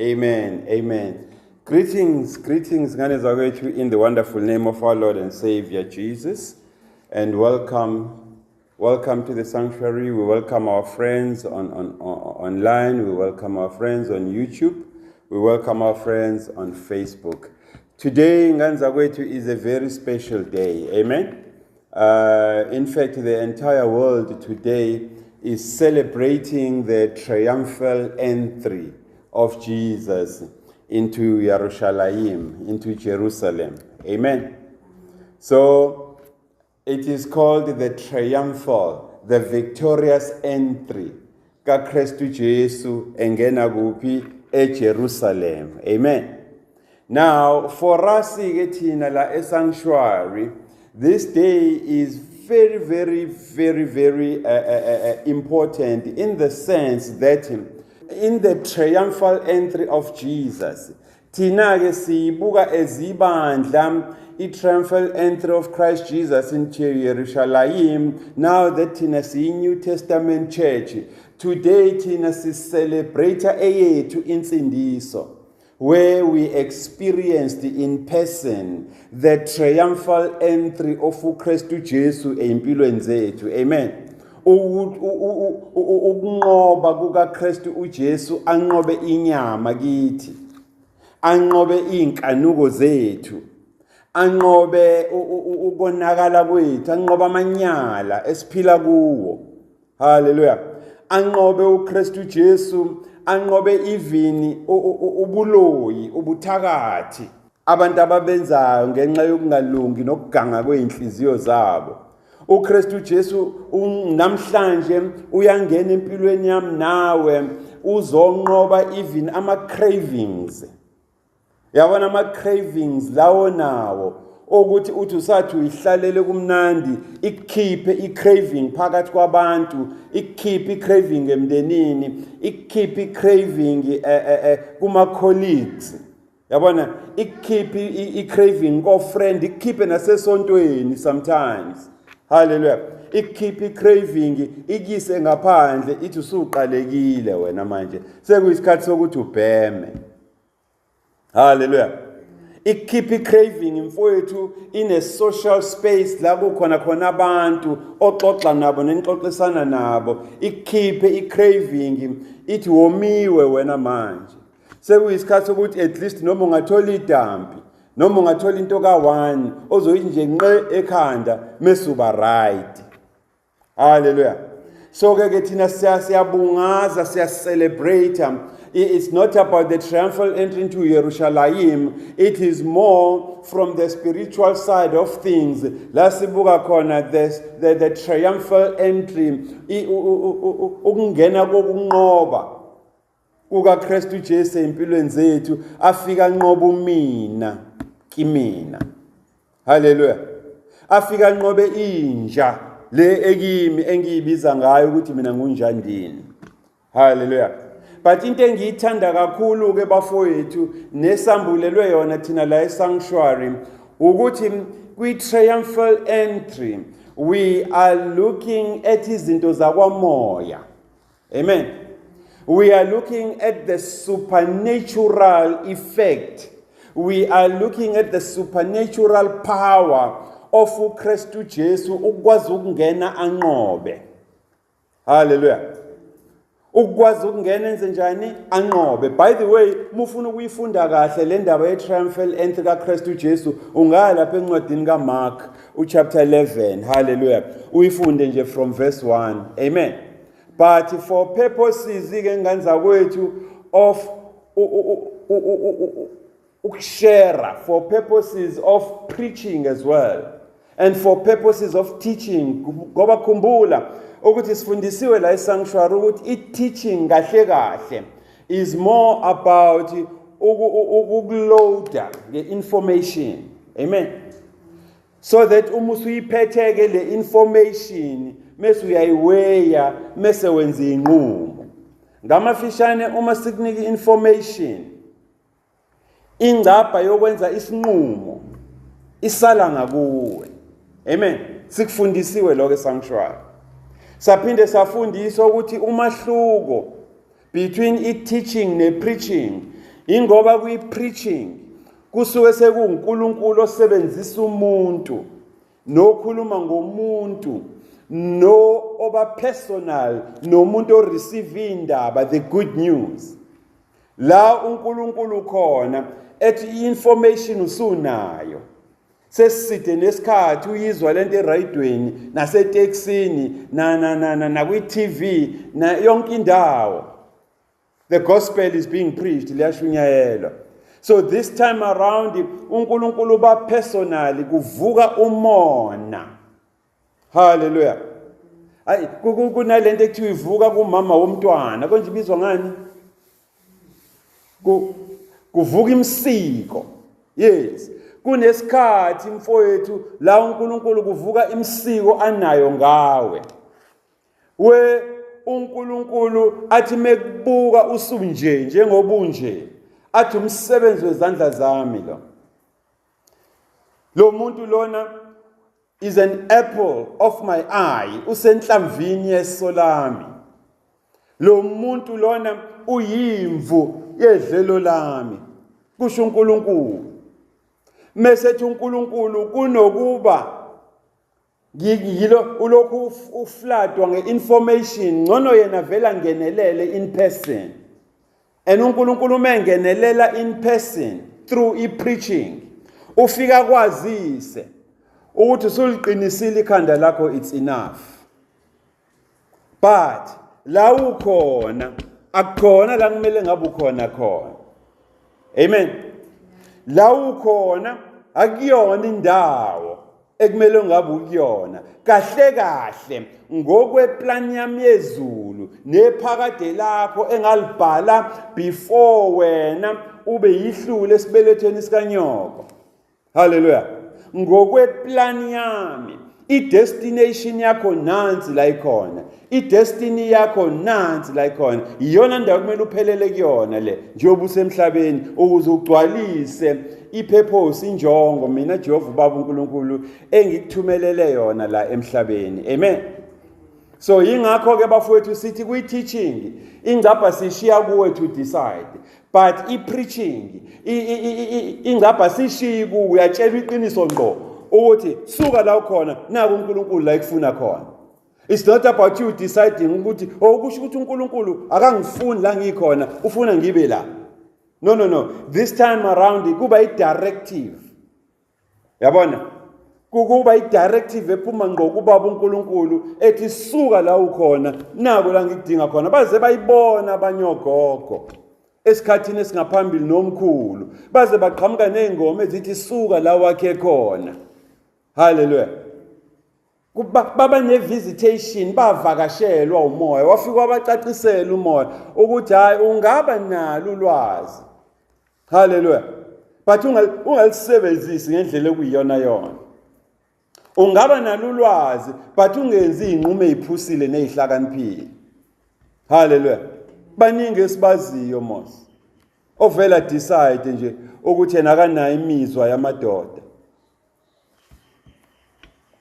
Amen. Amen. Greetings, greetings, ngane zakwethu, in the wonderful name of our Lord and Savior Jesus. And welcome, welcome to the sanctuary. We welcome our friends online. We welcome our friends on YouTube. We welcome our friends on Facebook. Today, ngane zakwethu, is a very special day. Amen. In fact, the entire world today is celebrating the triumphal entry of Jesus into Yerushalayim, into Jerusalem. Amen. So it is called the triumphal, the victorious entry kaKristu Jesu engena kuphi? EJerusalem. Amen. Now, for us ke thina la esanctuary, this day is very, very, very, very important in the sense that in the triumphal entry of Jesus, thina ke siyibuka ezibandla i-triumphal entry of Christ Jesus into Jerusalem. Now that thina siyi-New Testament church, today thina si-celebrate eyethu insindiso, where we experienced in person the triumphal entry of uKristu Jesu empilweni zethu. Amen. Ukunqoba kukaKristu uJesu, anqobe inyama kithi, anqobe inkanuko zethu, anqobe ukonakala kwethu, anqobe amanyala esiphila kuwo. Haleluya. Anqobe uKristu Jesu, anqobe even ubuloyi, ubuthakathi abantu ababenzayo ngenxa yokungalungi nokuganga kweinhliziyo zabo. uKristu Jesu namhlanje uyangena empilweni yami nawe, uzonqoba even ama cravings. Yabona ama cravings lawo nawo ukuthi uthi usathi uyihlalele kumnandi, ikukhiphe i-craving phakathi kwabantu, ikukhiphe i-craving emndenini, ikukhiphe i-craving kuma-colleagues, yabona, ikukhiphe i-craving ko-friend, ikukhiphe nasesontweni sometimes. Haleluya. Ikukhiphe i-craving, ikuyise ngaphandle, ithi usuqalekile wena, manje sekuyisikhathi sokuthi ubheme. Haleluya. Ikukhipha i-craving, mfowethu, in a social space la kukhona khona abantu oxoxa nabo nenixoxisana nabo. Ikukhiphe i-craving, ithi womiwe wena, manje sekuyisikhathi sokuthi at least noma ungathola idampi, noma ungathola into ka-one ozoyithi nje nqe ekhanda, mese uba right. Haleluya. So ke ke thina siyabungaza, siya-celebrate. It's not about the triumphal entry into Jerusalem. It is more from the spiritual side of things. La sibuka khona the triumphal entry, ukungena kokunqoba kukaKristu Jesu empilweni zethu, afika anqoba umina kimina. Haleluya. Afika anqobe inja le ekimi engiyibiza ngayo ukuthi mina ngunjandini. Haleluya. But into engiyithanda kakhulu ke, bafowethu, nesambulelwe yona thina la esanctuary, ukuthi kwi-triumphal entry we are looking at izinto zakwamoya. Amen. We are looking at the supernatural effect. We are looking at the supernatural power of uKristu Jesu ukwazi ukungena anqobe. Hallelujah. Ukwazi ukungena enze njani? Anqobe. By the way, mufuna ukuyifunda kahle le ndaba ye-triumphal entry kaKristu Jesu, ungaya lapha encwadini kaMark uchapter 11. Hallelujah. Uyifunde nje from verse 1. Amen. But for purposes ke, ngane zakwethu, of ukushare, for purposes of preaching as well and for purposes of teaching, ngoba khumbula ukuthi sifundisiwe la esanctuary ukuthi i-teaching kahle kahle is more about ukuloada nge-information. Amen. So that uma usuyiphetheke le information, mase uyayiweya, mase wenza inqumo. Ngamafishane, uma sikunika information, ingcabha yokwenza isinqumo isala ngakuwe. Amen. Sikufundisiwe lokho esanctuary. Saphinde safundiswa ukuthi umahluko between i-teaching ne-preaching, Ingoba kwi-preaching kusuke sekuwuNkulunkulu osebenzisa umuntu nokhuluma ngomuntu no oba personal nomuntu oreceive indaba, the good news. La uNkulunkulu khona ethi i-information usunayo, seside nesikhathi uyizwa lento erayidweni nasetekisini na na na na kwi-TV na yonke indawo. The gospel is being preached, liyashunyayelwa. So this time around uNkulunkulu ba personally, kuvuka umona. Hallelujah. Ayi, kunalento ekuthiwa ivuka kumama womntwana, konje ibizwa ngani? Kuvuka imsiko. Yes, kunesikhathi mfowethu la uNkulunkulu kuvuka imsiko anayo ngawe. We uNkulunkulu athi mekubuka usunje njengobunje, athi umsebenzi wezandla zami lo. Lo muntu lona is an apple of my eye, usenhlamvini yeso lami. Lo muntu lona uyimvu yedlelo lami, kusho uNkulunkulu. Mese ethi uNkulunkulu kunokuba ngiyilo ulokhu ufladwa nge-information, ngcono yena vele angenelele in person. And uNkulunkulu uma engenelela in person through i-preaching, ufika kwazise ukuthi usuliqinisile ikhanda lakho, it's enough, but la ukhona akukhona la kumele ngabe ukhona khona. Amen. La ukhona akuyona indawo ekumele ngabe ukuyona kahle kahle ngokweplan yami yezulu nephakade lakho engalibhala before wena ube yihlule esibelethweni sikanyoko. Haleluya. Ngokweplan yami, i-destination yakho nansi la ikhona, i-destiny yakho nansi la ikhona, iyona ndawo kumele uphelele kuyona le njengoba usemhlabeni, ukuze ugcwalise i-purpose, injongo mina Jehova uBaba uNkulunkulu engikuthumelele yona la emhlabeni. Amen. So yingakho ke bafowethu sithi kwi-teaching ingcabha sishiya kuwe to decide, but i-preaching ingcabha sishiyi kuwe, uyatshelwa iqiniso ngqo ukuthi suka la ukhona, naku uNkulunkulu la ekufuna khona. It's not about you deciding ukuthi, oh, kusho ukuthi uNkulunkulu akangifuni la ngikhona, ufuna ngibe la. No, no, no, this time around kuba i-directive, yabona, kukuba i-directive ephuma ngqo kubaba uNkulunkulu ethi suka la ukhona, nako la ngikudinga khona. Baze bayibona abanye ogogo esikhathini esingaphambili nomkhulu, baze baqhamuka ney'ngoma ezithi suka la wakhe khona. Haleluya. Baba ne-visitation, bavakashelwa umoya, wafika wabacacisela umoya ukuthi hhayi, ungaba nalo ulwazi, haleluya, but ungalisebenzisi ngendlela ekuyiyona yona. Ungaba nalo ulwazi but ungenzi iy'nqumo ey'phusile ney'hlakaniphile. Haleluya. Baningi esibaziyo mos ovela decide nje ukuthi yena akanayo imizwa yamadoda,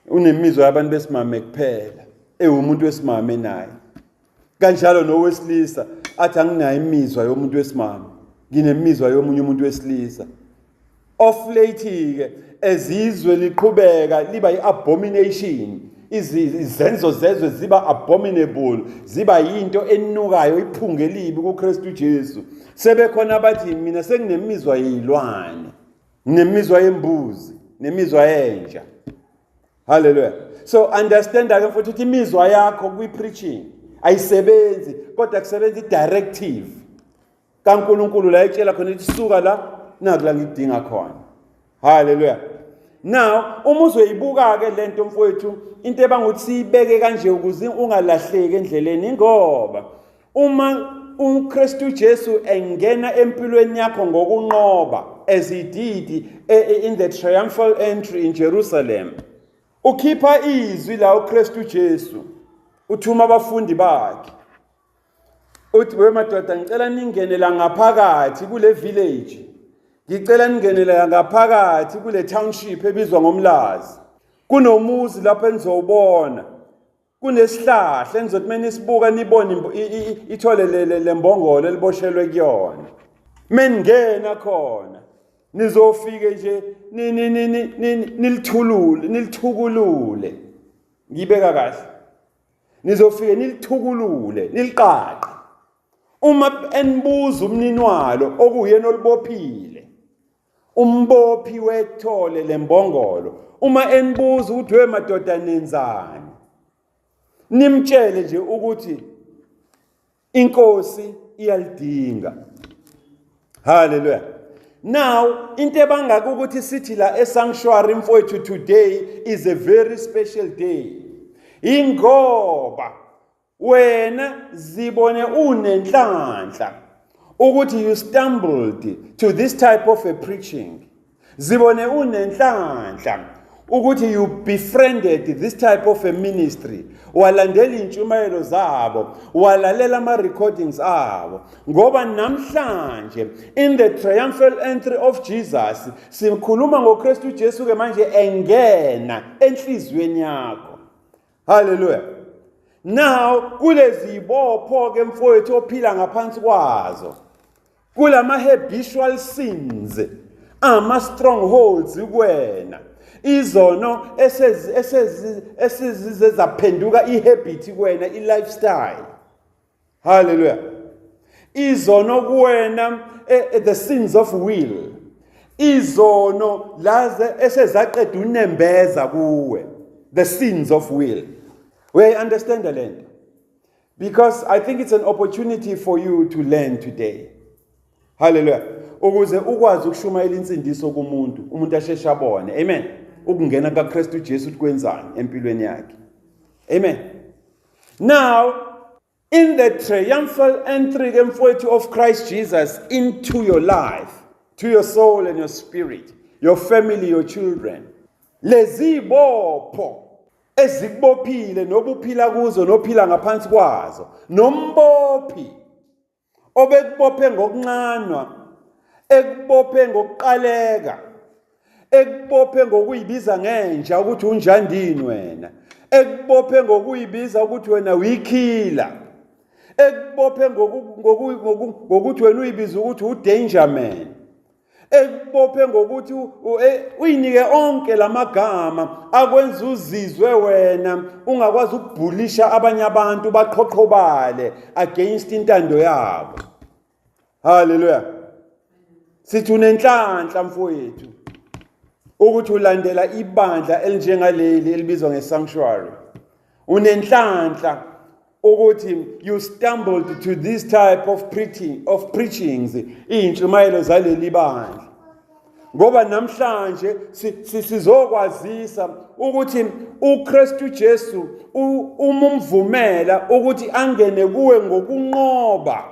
unemizwa yabantu besimame kuphela, ewumuntu wesimame naye. Kanjalo nowesilisa athi anginayo imizwa yomuntu wesimame, nginemizwa yomunye umuntu wesilisa. Of late ke ezizwe liqhubeka liba i-abomination, izenzo zezwe ziba abominable, ziba yinto enukayo, iphunga elibi kuKristu Jesu. Sebekhona abathi mina senginemizwa yezilwane, nginemizwa yembuzi, nemizwa yenja. Haleluya. So understand ke futhi ukuthi imizwa yakho kwi-preaching ayisebenzi, kodwa kusebenza i-directive kaNkulunkulu la etshela khona ukuthi suka la, naku la ngikudinga khona. Haleluya. Now uma uzoyibuka ke lento mfowethu, into ebangukuthi siyibeke kanje ukuze ungalahleki endleleni, ngoba uma uKristu Jesu engena empilweni yakho ngokunqoba, as he did in the triumphal entry in Jerusalem, ukhipha izwi la uKristu Jesu uthuma abafundi bakhe, uthi, "We madoda, ngicela ningene la ngaphakathi kule village, ngicela ningene la ngaphakathi kule township ebizwa ngoMlazi. Kunomuzi lapho enizowubona, kunesihlahla enizothi uma nisibuka nibone ithole lembongolo eliboshelwe kuyona. Meningena khona nizofike nje nilithulule, nilithukulule. Ngibeka kahle. Nizofike nilithukulule, niliqaqe. Uma enibuza umnini walo okuyena olibophile, umbophi wethole lembongolo, uma enibuza ukuthi we madoda nenzani, nimtshele nje ukuthi inkosi iyalidinga. Hallelujah. Now into ebangaka ukuthi sithi la esanctuary mfowethu, today is a very special day, ingoba wena zibone unenhlanhla ukuthi you stumbled to this type of a preaching. Zibone unenhlanhla ukuthi you befriended this type of a ministry, walandela intshumayelo zabo, walalela ama recordings abo, ngoba namhlanje in the triumphal entry of Jesus sikhuluma ngoKristu Jesu ke manje engena enhliziyweni yakho. Hallelujah. Now kulezi zibopho ke mfowethu ophila ngaphansi kwazo, kulama habitual sins, ama strongholds kuwena, izono esizize zaphenduka ihabit kuwena, i-lifestyle. Hallelujah. Izono kuwena, the sins of will, izono laze esezaqeda unembeza kuwe, the sins of will. We understand the land because I think it's an opportunity for you to learn today. Hallelujah. Ukuze ukwazi ukushumayela insindiso kumuntu, umuntu asheshe abone, amen, ukungena kaKristu Jesu ukuthi kwenzani empilweni yakhe. Amen. Now in the triumphal entry ke mfowethu of Christ Jesus into your life, to your soul and your spirit, your family, your children, lezi bopho ezikubophile nobuphila kuzo nophila ngaphansi kwazo, nombophi obekubophe ngokunxanwa, ekubophe ngokuqaleka, ekubophe ngokuyibiza ngenja ukuthi unjandini wena, ekubophe ngokuyibiza ukuthi wena uyikhila, ekubophe ngokuthi wena uyibiza ukuthi udanger man, ekubophe ngokuthi uyinike onke lamagama akwenza uzizwe wena ungakwazi ukubhulisha abanye abantu baqhoqhobale against intando yabo. Haleluya. Sithi unenhlanhla mfowethu ukuthi ulandela ibandla elinjengaleli elibizwa ngesanctuary. Unenhlanhla ukuthi you stumbled to this type of preaching, of preachings, iy'ntshumayelo zaleli bandla, ngoba namhlanje sizokwazisa ukuthi uKristu Jesu uma umvumela ukuthi angene kuwe ngokunqoba,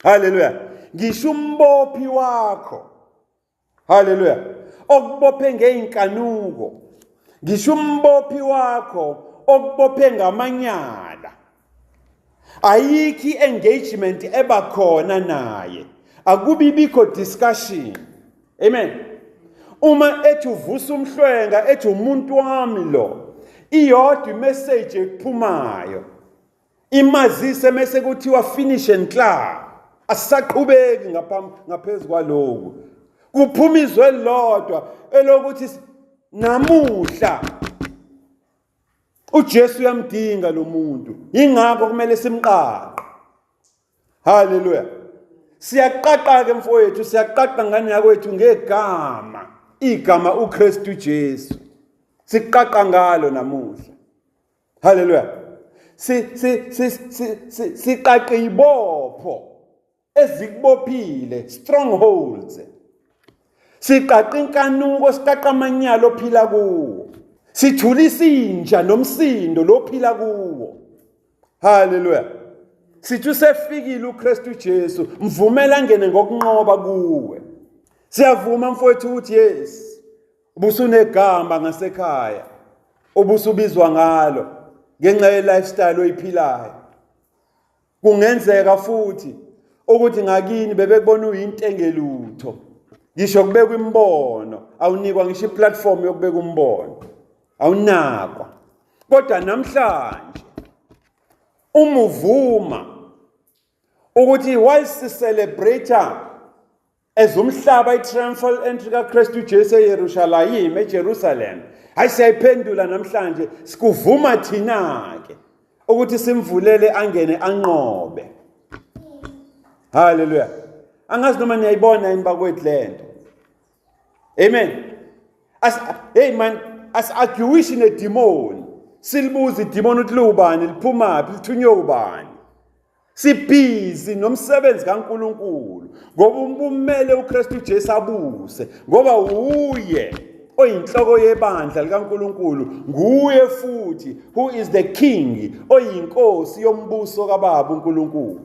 haleluya, ngisho umbophi wakho, haleluya, okubophe ngeinkanuko, ngisho umbophi wakho okubophe ngamanyala, ayikho engagement ebakhona naye, akubi bikho discussion. Amen. Uma ethi uvusa umhlwenga, ethi umuntu wami lo, iyodwa imessage ephumayo imazise, mase kuthiwa finish and clear, asisaqhubeki ngaphezulu kwaloku. Kuphuma izwe elilodwa elokuthi namuhla uJesu uyamdinga lo muntu, ingakho kumele simqaqe. Haleluya. Siyaqaqa ke mfowethu, siyaqaqa ngane yakwethu ngegama, igama uKristu Jesu, siqaqa ngalo namuhla. Haleluya. Si si si si siqaqe ibopho ezikubophile, strongholds. Siqaqa inkanuko, siqaqa amanyala ophila kuwo, sithulisa inja nomsindo lophila kuwo. Haleluya. Sithi usefikile uKristu Jesu, mvumela angene ngokunqoba kuwe. Siyavuma mfowethu ukuthi yes, ubusunegama ngasekhaya ubusubizwa ngalo ngenxa ye-lifestyle oyiphilayo. Kungenzeka futhi ukuthi ngakini bebekubona uyintengelutho, ngisho kubekwa imibono awunikwa ngisho iplatform yokubeka umbono, awunakwa. Kodwa namhlanje uma uvuma ukuthi while si celebrate Ezomhlaba i-triumphal entry kaKristu Jesu eYerusalem, eJerusalem. Hayi, siyayiphendula namhlanje, sikuvuma thina-ke ukuthi simvulele angene anqobe. Haleluya. Angazi noma niyayibona yini bakwethu lento. Amen. As hey man, as-arguishi nedimoni. Silibuza idimoni ukuthi liwubani, liphumaphi, lithunywe ubani. Sibhizi nomsebenzi kaNkuluNkulu ngoba umbumele uKristu Jesu abuse, ngoba uye oyinhloko yebandla likaNkuluNkulu, nguye futhi who is the king, oyinkosi yombuso kaBaba uNkulunkulu.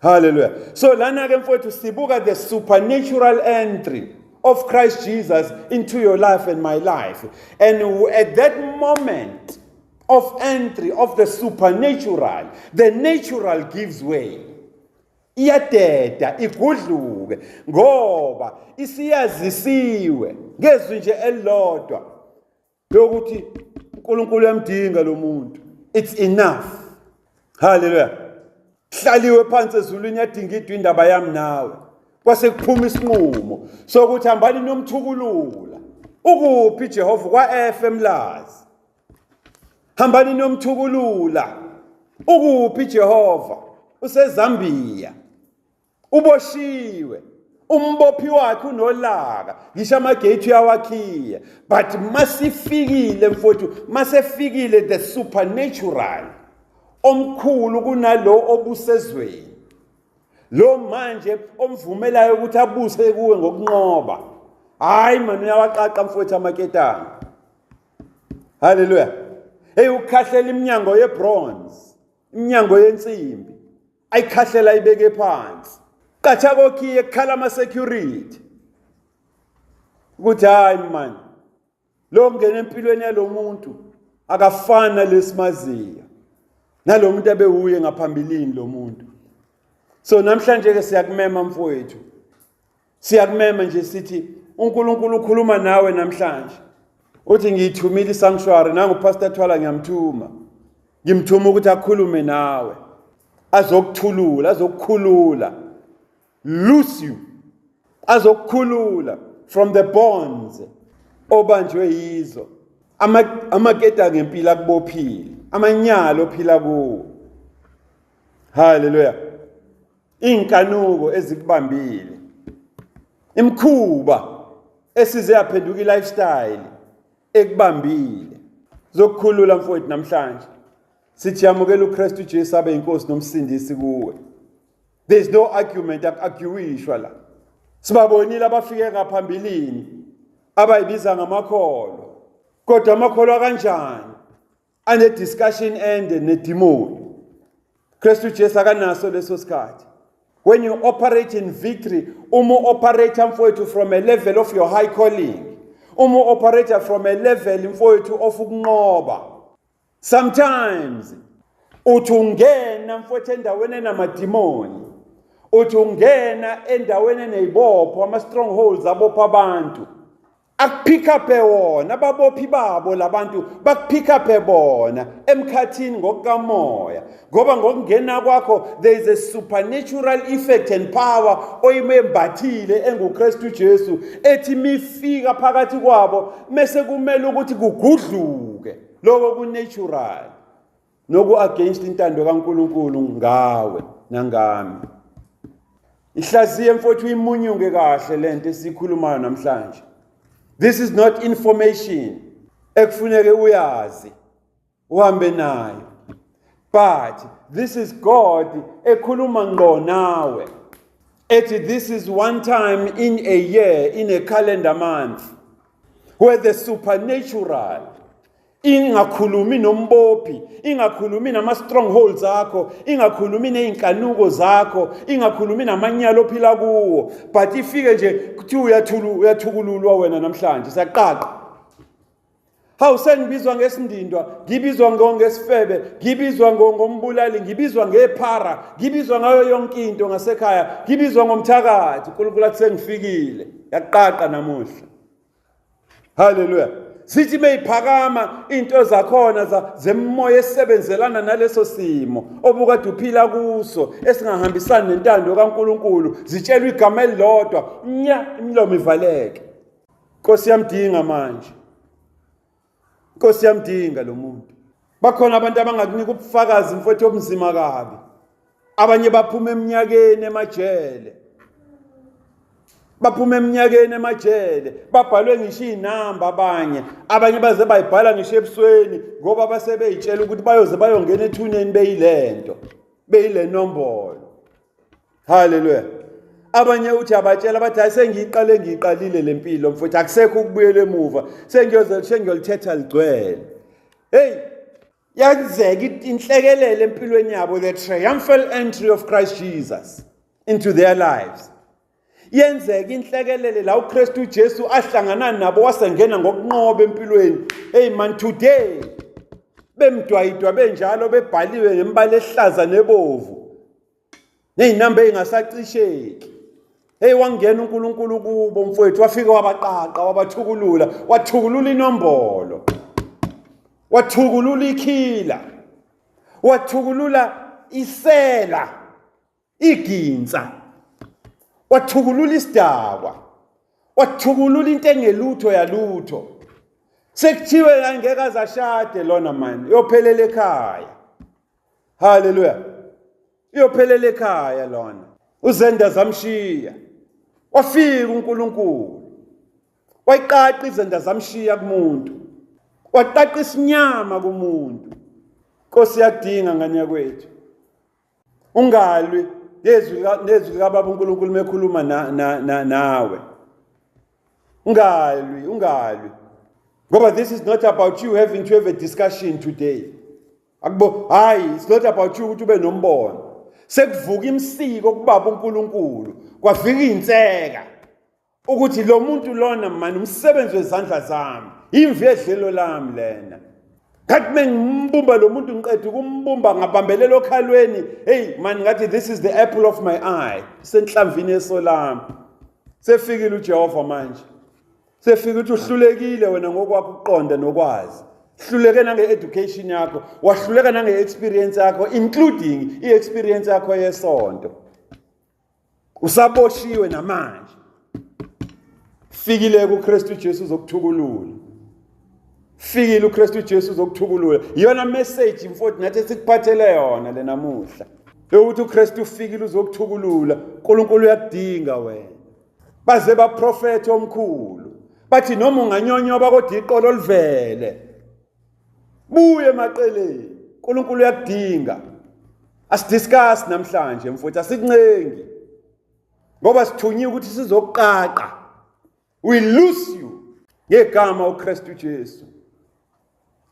Hallelujah. So lana ke mfowethu sibuka the supernatural entry of Christ Jesus into your life and my life. And at that moment of entry of the supernatural, the natural gives way. Iyadeda, igudluke, ngoba isiyazisiwe ngezwi nje elilodwa lokuthi uNkulunkulu uyamdinga lo muntu. It's enough. Hallelujah. Hlaliwe phansi ezulwini, yadingidwa indaba yami nawe, kwase kuphuma isinqumo sokuthi hambani niyomthukulula. Ukuphi Jehova? Kwa-F eMlazi. Hambani niyomthukulula. Ukuphi Jehova? UseZambia, uboshiwe, umbophi wakhe unolaka, ngisho amagate uyawakhiya. But masifikile mfowethu, masefikile the supernatural omkhulu kunalo obusezweni lo manje omvumelayo ukuthi abuse kuwe ngokunqoba. Hayi mani, uyawaqaqa mfowethu amaketanga. Haleluya. Hey, ukhahlela iminyango yebronze, iminyango yensimbi, ayikhahlela ibeke phansi, qatsha kokhiye, kukhala ama-security ukuthi hayi man, lo ngena empilweni yalomuntu akafani nalesimaziyo nalo muntu abewuye ngaphambilini lo muntu. So namhlanje ke siyakumema mfowethu, siyakumema nje, sithi uNkulunkulu ukhuluma nawe namhlanje, uthi ngiyithumile isanctuary, nangu Pastor Thwala, ngiyamthuma, ngimthuma ukuthi akhulume nawe, azokuthulula, azokukhulula, loose you, azokukhulula from the bonds obanjwe yizo, amaketa ngempilo akubophile, amanyalo ophila kuwo. Haleluya. Inkanuko ezikubambile, imkhuba esize yaphenduka i-lifestyle ekubambile, zokukhulula mfowethu. Namhlanje sithi yamukela uKristu Jesu abe inkosi nomsindisi kuwe. There is no argument, akuarguishwa la. Sibabonile abafike ngaphambilini abayibiza ngamakholwa, kodwa amakholwa kanjani ane discussion ende nedemon? Kristu Jesu akanaso leso sikhathi. When you operate in victory, uma operate mfowethu from a level of your high calling, uma operate from a level mfowethu of ukunqoba, sometimes uthi ungena mfowethu endaweni enamadimoni, uthi ungena endaweni enezibopho, ama strongholds abopha abantu, akupick up wona ababophi babo labantu, bakupick up bona emkhathini ngokukamoya, ngoba ngokungena kwakho there is a supernatural effect and power oyimembathile enguKristu Jesu, ethi mifika phakathi kwabo mase kumele ukuthi kugudluke lokho ku natural noku against intando kaNkuluNkulu ngawe nangami. Ihlaziye mfowethu, imunyunge kahle lento esikhulumayo namhlanje. This is not information ekufuneke uyazi uhambe nayo, but this is God ekhuluma ngqo nawe, ethi this is one time in a year, in a calendar month, where the supernatural ingakhulumi nombophi, ingakhulumi nama-strongholds akho, ingakhulumi ney'nkanuko zakho, ingakhulumi namanyalo ophila kuwo, but ifike nje kuthiwa uyathukululwa wena namhlanje, siyaqaqa. Hawu, sengibizwa ngesindindwa, ngibizwa ngesifebe, ngibizwa ngombulali, ngibizwa ngephara, ngibizwa ngayo yonke into ngasekhaya, ngibizwa ngomthakathi. uNkulunkulu athi sengifikile, yaqaqa namuhla. Haleluya. Sithi meyiphakama into zakhona zemoya esebenzelana naleso simo obukade uphila kuso esingahambisani nentando kaNkuluNkulu, zitshelwa igama elilodwa, nya, imilomo ivaleke. Nkosi yamdinga manje. Nkosi yamdinga lo muntu. Bakhona abantu abangakunika ubufakazi mfowethu obunzima kabi. Abanye baphuma eminyakeni emajele. Baphuma eminyakeni emajele, babhalwe ngisho inamba abanye, abanye baze bayibhala ngisho ebusweni ngoba basebeyitshela ukuthi bayoze bayongena ethuneni beyilento, beyile nombolo. Haleluya. Abanye uthi abatshela bathi hayi, sengiyiqale ngiyiqalile lempilo mfowethu, akusekho ukubuyela emuva, sengiyoze sengiyolithetha ligcwele. Hey, yenzeka inhlekelele empilweni yabo, the triumphal entry of Christ Jesus into their lives. Yenzeka inhlekelele la uKristu Jesu ahlangana nabo wasengena ngokunqoba empilweni. Hey man, today bemdwayidwa benjalo, bebhaliwe ngembala ehlaza nebovu ney'namba ey'ngasacisheki. Hey, wangena uNkulunkulu kubo mfowethu, wafika wabaqaqa, wabathukulula, wathukulula inombolo, wathukulula ikhila, wathukulula isela, iginsa, wathukulula isidakwa, wathukulula into engelutho yalutho. Sekuthiwe angeke azashade lona mani, uyophelela ekhaya. Haleluya, uyophelela ekhaya lona. Uzenda zamshiya, wafika uNkulunkulu wayiqaqa izenda zamshiya kumuntu, waqaqa isinyama kumuntu. Nkosi yakudinga ngane yakwethu, ungalwi nezwi nezwi likaBaba uNkulunkulu mekhuluma nawe. Ungalwi, ungalwi, ngoba this is not about you having to have a discussion today. Akubo, hayi, it's not about you ukuthi ube nombono. Sekuvuka imsiko kubaba uNkulunkulu, kwafika inseka ukuthi lo muntu lona mani umsebenzi wezandla zami, imvi edlelo lami lena. Ngathi mengimbumba lo muntu, ngiqeda ukumbumba ngabambelela okhalweni, hey man, ngathi this is the apple of my eye, senhlamvini yeso lami. Sefikile uJehova manje, sefika ukuthi uhlulekile wena ngokwakho ukuqonda nokwazi, hluleke nange-education yakho, wahluleka nange-experience yakho, including i-experience yakho yesonto, usaboshiwe namanje. Fikile kuKristu Jesu uzokuthukulula. Fikile uKristu Jesu uzokuthukulula. Iyona message mfowethu nathi esikuphathele yona le namuhla, yokuthi uKristu ufikile uzokuthukulula. uNkulunkulu uyakudinga wena. Baze baprofethe omkhulu bathi noma unganyonyoba kodwa iqolo livele, buye emaqeleni, uNkulunkulu uyakudinga. Asidiscuss namhlanje mfowethu, asikuncengi ngoba sithunyiwe ukuthi sizokuqaqa. We loose you ngegama uKristu Jesu.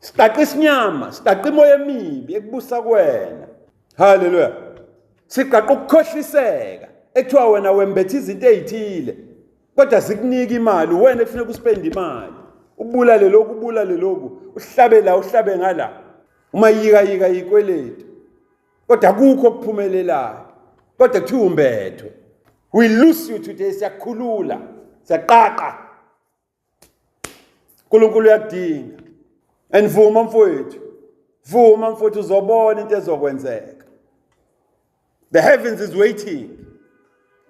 Siqaqa isinyama, siqaqa imoya emibi ekubusa kuwena. Haleluya. Siqaqa ukukhohliseka ekuthiwa wena wembethe izinto ezithile kodwa zikunika imali, wena ekufuneka uspend imali, ubulale lokhu, ubulale lokhu, uhlabe la, uhlabe ngala, uma yika yika yikweletu, kodwa kukho okuphumelelayo, kodwa kuthiwa umbethwe. We loose you today, siyakhulula, siyaqaqa. uNkulunkulu uyakudinga. And vuma mfowethu, vuma mfowethu, uzobona into ezokwenzeka. The heavens is waiting.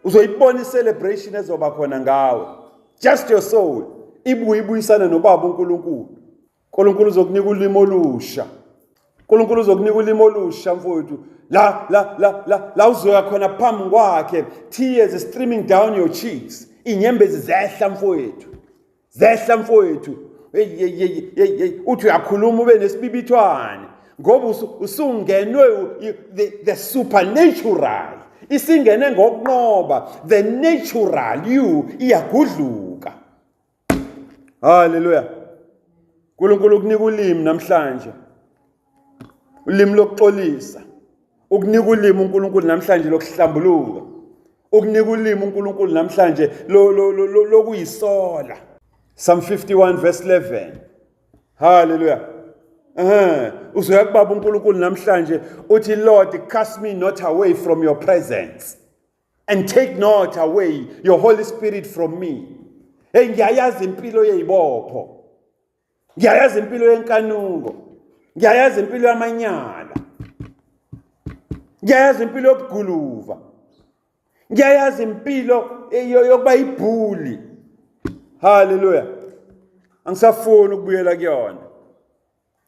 Uzoyibona i-celebration ezoba khona ngawe, just your soul ibuye ibuyisane nobaba uNkulunkulu. uNkulunkulu uzokunika ulimi olusha. uNkulunkulu uzokunika ulimi olusha mfowethu, la la la la la uzoya khona phambi kwakhe, tears streaming down your cheeks, inyembezi zehla mfowethu, zehla mfowethu. Hey hey hey hey hey, uthi uyakhuluma ube nesibibithwane ngoba usungenwe the supernatural, isingene ngokunqoba, the natural you iyagudluka. Haleluya. uNkulunkulu ukunika ulimi namhlanje, ulimi lokuxolisa. Ukunika ulimi uNkulunkulu namhlanje lokuhlambuluka. Ukunika ulimi uNkulunkulu namhlanje lokuyisola. Psalm 51 verse 11. Hallelujah. Uzoya kubaba uNkulunkulu namhlanje uthi, Lord, cast me not away from your presence and take not away your Holy Spirit from me. Hey, ngiyayazi impilo yeyibopho. Ngiyayazi impilo yenkanuko. Ngiyayazi impilo yamanyala. Ngiyayazi impilo yobuguluva. Ngiyayazi impilo yokuba ibhuli. Haleluya. Angisafuni ukubuyela kuyona.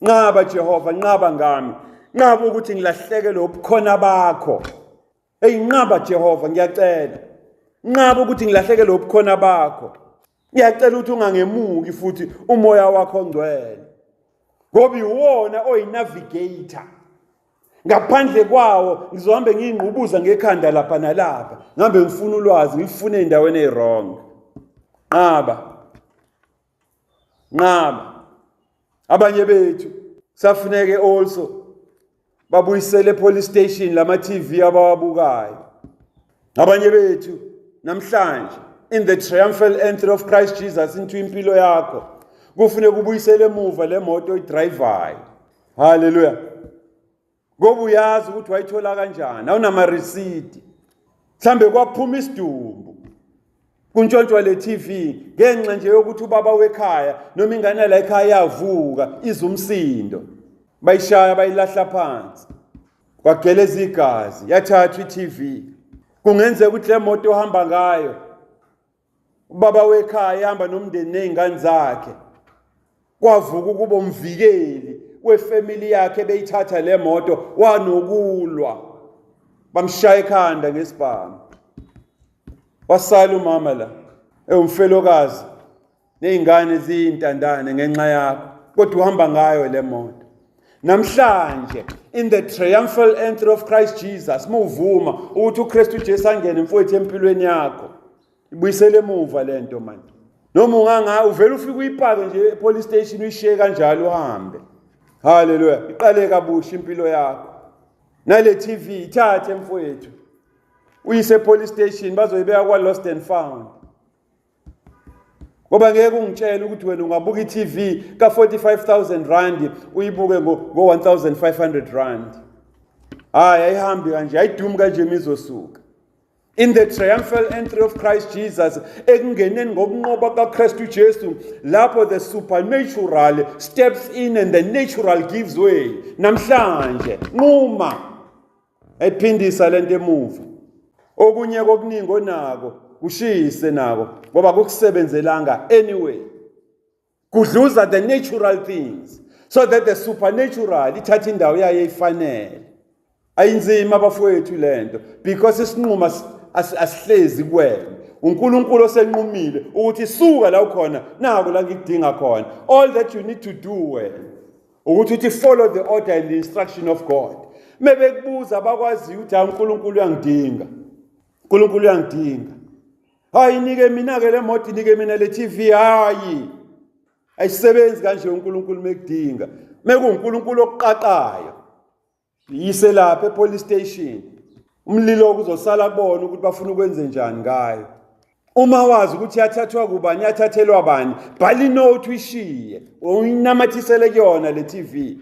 Nqaba Jehova, nqaba ngami. Nqaba ukuthi ngilahlekelwe ubukhona bakho. Hey nqaba Jehova, ngiyacela. Nqaba ukuthi ngilahlekelwe ubukhona bakho. Ngiyacela ukuthi ungangemuki futhi umoya wakho ongcwele. Ngoba iwona oyinavigator. Ngaphandle kwawo ngizohambe ngiyingqubuza ngekhanda lapha nalapha. Ngihambe ngifuna ulwazi, ngilifune endaweni eziwrong. Nqaba. Nqaba. Abanye bethu safuneke also babuyisele police station lama TV abawabukayo. Abanye bethu namhlanje in the triumphal entry of Christ Jesus into impilo yakho kufuneka ubuyisele emuva le moto oyidrivayo. Hallelujah. Ngoba uyazi ukuthi wayithola kanjani, awunama receipt. Mhlambe kwaphuma isidumbu. Kuntshontshwa le TV ngenxa nje yokuthi ubaba wekhaya noma ingane la ekhaya yavuka izumsindo. Bayishaya bayilahla phansi. Kwageleza igazi, yathathwa i-TV. Kungenzeka ukuthi le moto ohamba ngayo ubaba wekhaya ehamba nomndeni nezingane zakhe kwavuka ukuba umvikeli wefamily yakhe beyithatha le moto wanokulwa bamshaya ekhanda ngesibhamu wasala umama la ewumfelokazi nezingane ziyintandane ngenxa yakho kodwa uhamba ngayo le moto. Namhlanje in the triumphal entry of Christ Jesus, muvuma ukuthi uKristu Jesu angene mfowethu empilweni yakho, ibuyisele emuva lento manje. Noma unganga uvela ufike uyipake nje epolice station uyishiye kanjalo uhambe. Haleluya, iqale kabusha impilo yakho. Nale TV ithathe mfowethu, uyise police station, bazoyibeka kwa lost and found. Ngoba ngeke ungitshele ukuthi wena ungabuka i-TV ka-45,000 rand uyibuke ngo-1,500 rand. Hayi, ayihambi kanje, ayidumi kanje imizosuka. In the triumphal entry of Christ Jesus, ekungeneni ngokunqoba kaKristu Jesu, lapho the supernatural steps in and the natural gives way. Namhlanje, nquma ayiphindisa lento emuva. Okunye kokuningi onako kushise nako ngoba kukusebenzelanga anyway. Kudluza the natural things so that the supernatural ithatha indawo yayo eyifanele. Ayinzima abafowethu lento because isinqumo asihlezi kuwena. uNkulunkulu osenqumile ukuthi suka la ukhona, naku la ngikudinga khona. All that you need to do wena ukuthi uthi follow the order and the instruction of God. Mebekubuza bakwaziyo ukuthi uNkulunkulu uyangidinga. uNkulunkulu uyangidinga. Hayi nike mina ke le moto, nike mina le TV. Hayi, ayisebenzi kanje uNkulunkulu mekudinga. MekuNkulunkulu okuqaqayo, yise lapha epolice station. Umlilo kuzosala kubona ukuthi bafuna ukwenze njani ngayo. Uma wazi ukuthi yathathwa kubani, yathathelwa bani, bhala inote uyishiye, uyinamathisele kuyona le TV.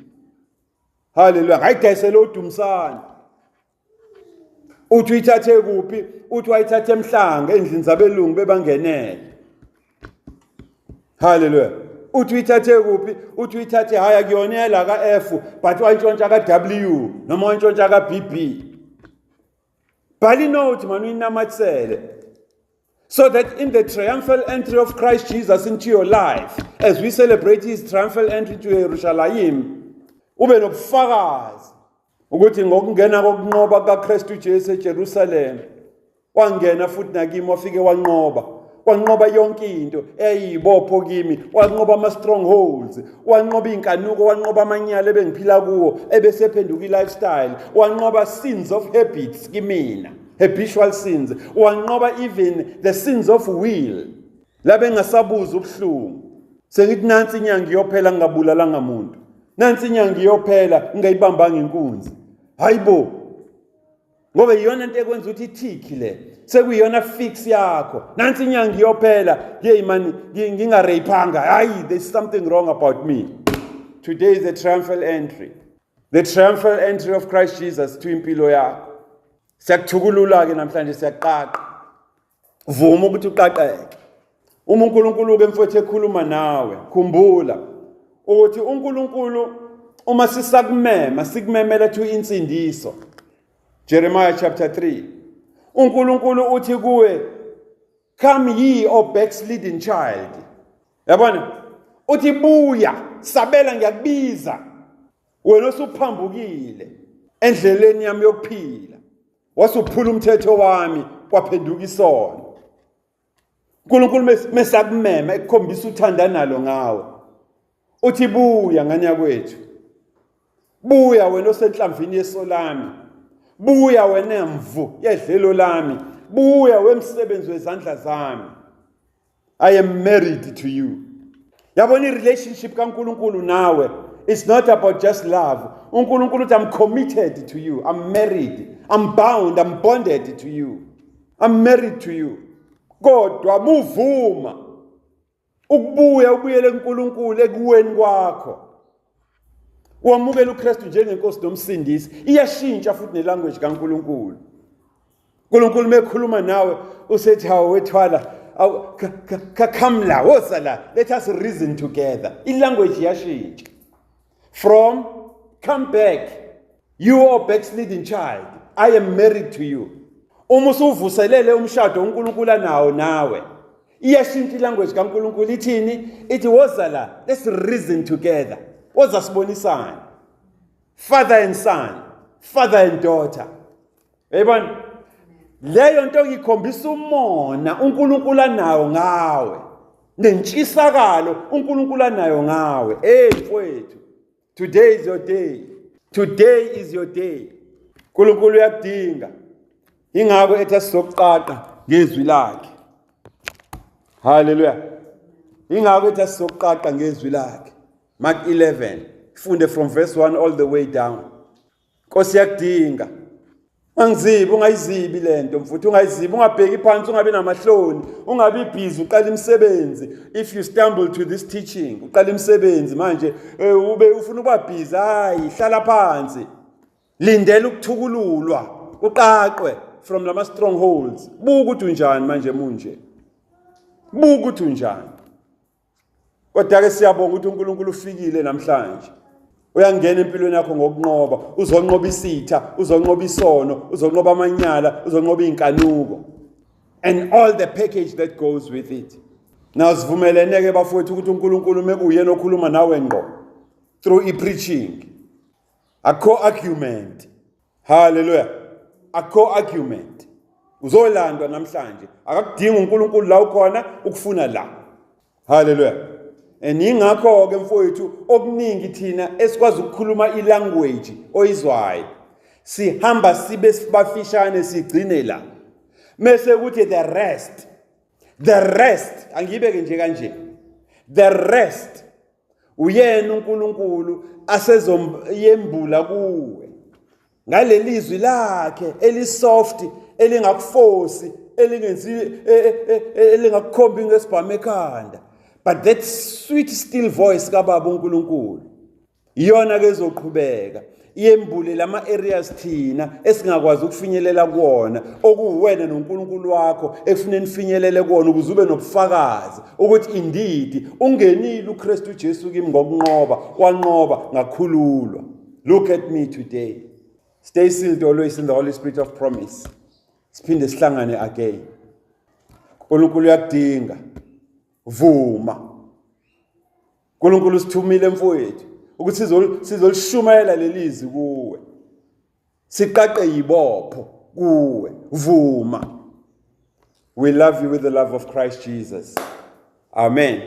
Haleluya, ngayidayisela uDumsane. Uthi uyithathe kuphi? Uthi wayithatha emhlanga endlini zabelungu bebangenele. Haleluya. Uthi uyithathe kuphi? Uthi uyithathe haya kuyona yala ka F, but wayintshontsha ka W noma wayintshontsha ka BB. Bhala inote mani uyinamathisele. So that in the triumphal entry of Christ Jesus into your life, as we celebrate his triumphal entry to Jerusalem, ube nobufakazi ukuthi ngokungena kokunqoba kaKristu Jesu eJerusalem, wangena futhi nakimi, wafike wanqoba. Wanqoba yonke into eyayiyibopho kimi, wanqoba ama-strongholds, wanqoba iy'nkanuko, wanqoba amanyala ebengiphila kuwo, ebesephenduka i-lifestyle, wanqoba sins of habits kimina, habitual sins, wanqoba even the sins of will, labe engasabuza ubuhlungu. Sengithi nansi inyanga iyophela ngingabulalanga muntu, nansi inyanga iyophela ngingayibambanga inkunzi. Hayibo, ngoba iyona into ekwenza ukuthi ithikhi le sekuyiyona fix yakho. Nansi inyanga iyophela, hey man, ngingareyphanga, hayi, there's something wrong about me. Today is the triumphal entry, the triumphal entry of Christ Jesus to impilo yakho. Siyakuthukulula ke namhlanje, siyaqaqa. Vuma ukuthi uqaqeke. Uma uNkulunkulu ke mfowethu ekhuluma nawe, khumbula Ukuthi uNkulunkulu uma sisakumema, sikumemela to insindiso. Jeremiah chapter 3. UNkulunkulu uthi kuwe, "Come ye, O backslidden child." Yabona? Uthi buya, sabela, ngiyakubiza. Wena osuphambukile endleleni yami yokuphila, wasuphula umthetho wami, kwaphenduka isono. uNkulunkulu mesakumema, ekukhombisa uthanda nalo ngawe, uthi buya, ngane yakwethu, buya wena osenhlamvini yeso lami, buya wena mvu yedlelo lami, buya wemsebenzi wezandla zami. I am married to you. Yabona, i-relationship kaNkulunkulu nawe, it's not about just love. UNkulunkulu uthi, "I'm committed to you. I'm married, I'm bound, I'm bonded to you, I'm married to you." Kodwa muvuma ukubuya, ubuyele kuNkulunkulu ekuweni kwakho, wamukela uKristu njengenkosi nomsindisi, iyashintsha futhi nelanguage kaNkulunkulu. uNkulunkulu mekhuluma nawe usethi, "Hawu wethwala, come la, woza la, let us reason together." Ilanguage iyashintsha from "Come back, you are backsliding child, I am married to you." Uma usuvuselele umshado uNkulunkulu anawo nawe, iyashintsha ilanguage kaNkulunkulu. Ithini? Ithi, "Woza la, let's reason together, woza sibonisane, father and son, father and daughter." Uyayibona leyo nto? Ngikhombisa umona uNkulunkulu anawo ngawe nentshisakalo uNkulunkulu anayo ngawe. Hey mfowethu, today is your day, today is your day. uNkulunkulu uyakudinga, ingakho ethi asizokuqaqa ngezwi lakhe. Haleluya! Ingakho ethi asizokuqaqa ngezwi lakhe. Mark 11, funde from verse 1 all the way down. Nkosi yakudinga. Angizibi, ungayizibi lento mfuthu, ungayizibi, ungabheki phansi, ungabi namahloni, ungabi busy uqala imisebenzi. If you stumble to this teaching, uqala imisebenzi manje, ube ufuna ukuba busy, hayi, hlala phansi. Lindela ukuthukululwa, uqaqwe from lama strongholds. Buka ukuthi unjani manje munje. Buka ukuthi unjani. Kodwa ke siyabonga ukuthi uNkulunkulu ufikile namhlanje. Uyangena empilweni yakho ngokunqoba, uzonqoba isitha, uzonqoba isono, uzonqoba amanyala, uzonqoba inkanuko and all the package that goes with it. Now sivumelene ke bafowethu ukuthi uNkulunkulu mekuyena okhuluma nawe ngqo through i-preaching, akho argument. Hallelujah. Akho argument. Uzolandwa namhlanje. Akakudinga uNkulunkulu la ukhona, ukufuna la. Hallelujah. And ingakho ke mfowethu, okuningi thina esikwazi ukukhuluma ilanguage oyizwayo. Sihamba sibe sibafishane, sigcine la. Mase kuthi the rest angibeke nje kanje. The rest uyena uNkulunkulu asezoyembula kuwe ngalelizwi lakhe elisoft, elingakuforce, elingenzi, elingakukhombi ngesibhamu ekhanda, but that sweet still voice kaBaba uNkulunkulu iyona ke ezoqhubeka iyembule lama areas thina esingakwazi ukufinyelela kuwona, okuwena noNkulunkulu wakho ekufanele nifinyelele kuwona, ukuze ube nobufakazi ukuthi indeed ungenile uKristu Jesu kimi ngokunqoba, wanqoba, ngakhululwa. Look at me today. Stay sealed always in the Holy Spirit of promise. Siphinde sihlangane again. uNkulunkulu uyakudinga, vuma. uNkulunkulu usithumile mfowethu ukuthi sizolishumayela lelizwi kuwe, siqaqe yibopho kuwe, vuma. We love you with the love of Christ Jesus. Amen.